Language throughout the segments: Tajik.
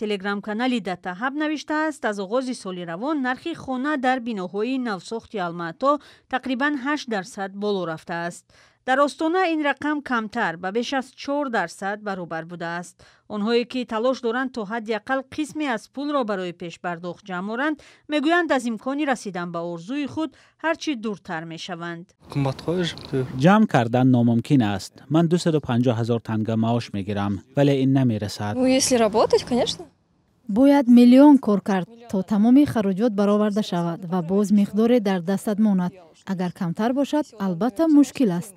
Телеграм-канали Датахаб навиштааст, аз оғози соли равон нархи хона дар биноҳои навсохти Алмато тақрибан 8% боло рафтааст. Дар Остона ин рақам камтар, ба беш аз 4% баробар будааст. Онҳое ки талош доранд, то ҳадди ақал қисме аз пулро барои пешпардохт ҷамъ оранд, мегӯянд, аз имкони расидан ба орзуи худ ҳарчи дуртар мешаванд. Ҷамъ кардан номумкин аст. Ман 250 ҳазор танга маош мегирам, вале ин намерасад. Ну, если работать, конечно. Бояд миллион кор кард, то тамоми хароҷот бароварда шавад ва боз миқдоре дар дастат монад. Агар камтар бошад, албатта, мушкил аст.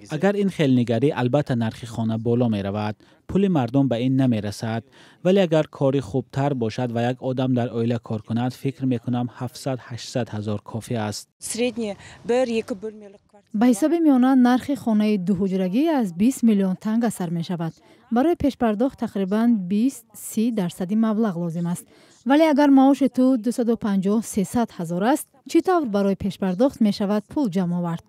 Агар ин хел нигарӣ, албатта, нархи хона боло меравад, пули мардум ба ин намерасад. Вале агар кори хубтар бошад ва як одам дар оила кор кунад, фикр мекунам, 700-800 ҳазор кофӣ аст. Ба ҳисоби миёна нархи хонаи дуҳуҷрагӣ аз 20 миллион танга сар мешавад. Барои пешпардохт тақрибан 20-30 дарсади маблағ лозим аст. Вале агар маоши ту 250-300 ҳазор аст, чӣ тавр барои пешпардохт мешавад пул ҷамъ овард?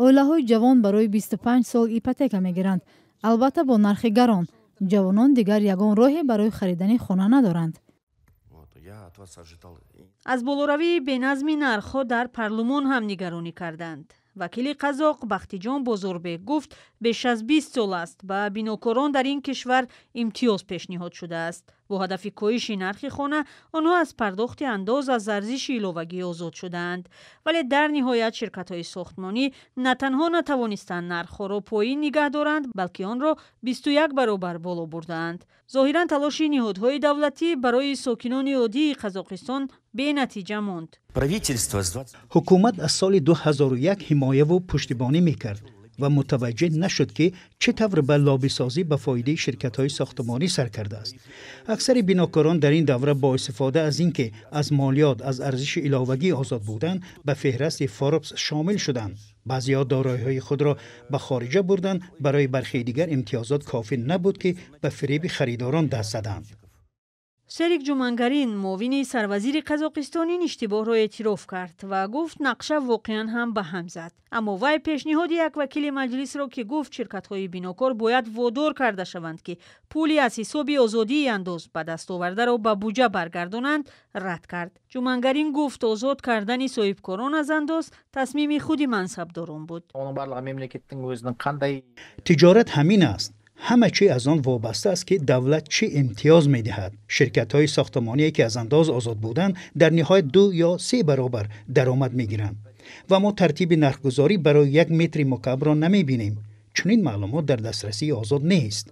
Оилаҳои ҷавон барои 25 сол ипотека мегиранд, албатта, бо нархи гарон. Ҷавонон дигар ягон роҳе барои харидани хона надоранд. Аз болоравии беназми нархҳо дар парлумон ҳам нигаронӣ карданд. Вакили қазоқ Бахтиҷон Бозорбек гуфт, беш аз 20 сол аст, ба бинокорон дар ин кишвар имтиёз пешниҳод шудааст. Бо ҳадафи коҳиши нархи хона онҳо аз пардохти андоз аз арзиши иловагӣ озод шудаанд. Вале дар ниҳоят ширкатҳои сохтмонӣ на танҳо натавонистанд нархҳоро поин нигаҳ доранд, балки онро 21 баробар боло бурдаанд. Зоҳиран, талоши ниҳодҳои давлатӣ барои сокинони оддии Қазоқистон бенатиҷа монд. Ҳукумат аз соли 2001 ҳимояву пуштибонӣ мекард ва мутаваҷҷеҳ нашуд, ки чӣ тавр ба лоббисозӣ ба фоидаи ширкатҳои сохтмонӣ сар кардааст. Аксари бинокорон дар ин давра бо истифода аз ин ки аз молиёт аз арзиши иловагӣ озод буданд, ба феҳрасти Форбс шомил шуданд. Баъзеҳо дороиҳои худро ба хориҷа бурданд. Барои бархеи дигар имтиёзот кофӣ набуд, ки ба фиреби харидорон даст заданд. Серик Ҷумангарин, муовини сарвазири Қазоқистон, ин иштибоҳро эътироф кард ва гуфт, нақша воқеан ҳам ба ҳам зад. Аммо вай пешниҳоди як вакили маҷлисро, ки гуфт, ширкатҳои бинокор бояд водор карда шаванд, ки пули аз ҳисоби озодии андоз ба даст овардаро ба буҷа баргардонанд, рад кард. Ҷумангарин гуфт, озод кардани соҳибкорон аз андоз тасмими худи мансабдорон буд. Тиҷорат ҳамин аст. Ҳама чӣ аз он вобаста аст, ки давлат чӣ имтиёз медиҳад. Ширкатҳои сохтмоние, ки аз андоз озод буданд, дар ниҳоят ду ё се баробар даромад мегиранд ва мо тартиби нархгузорӣ барои як метри мукаабро намебинем. Чунин маълумот дар дастрасии озод нест.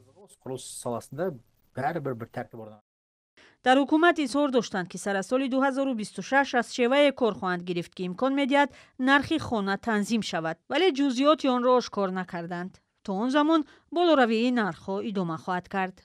Дар ҳукумат изҳор доштанд, ки сар аз соли 2026 аз шевае кор хоҳанд гирифт, ки имкон медиҳад нархи хона танзим шавад, вале ҷузъиёти онро ошкор накарданд. То он замон болоравии нархҳо идома хоҳад кард.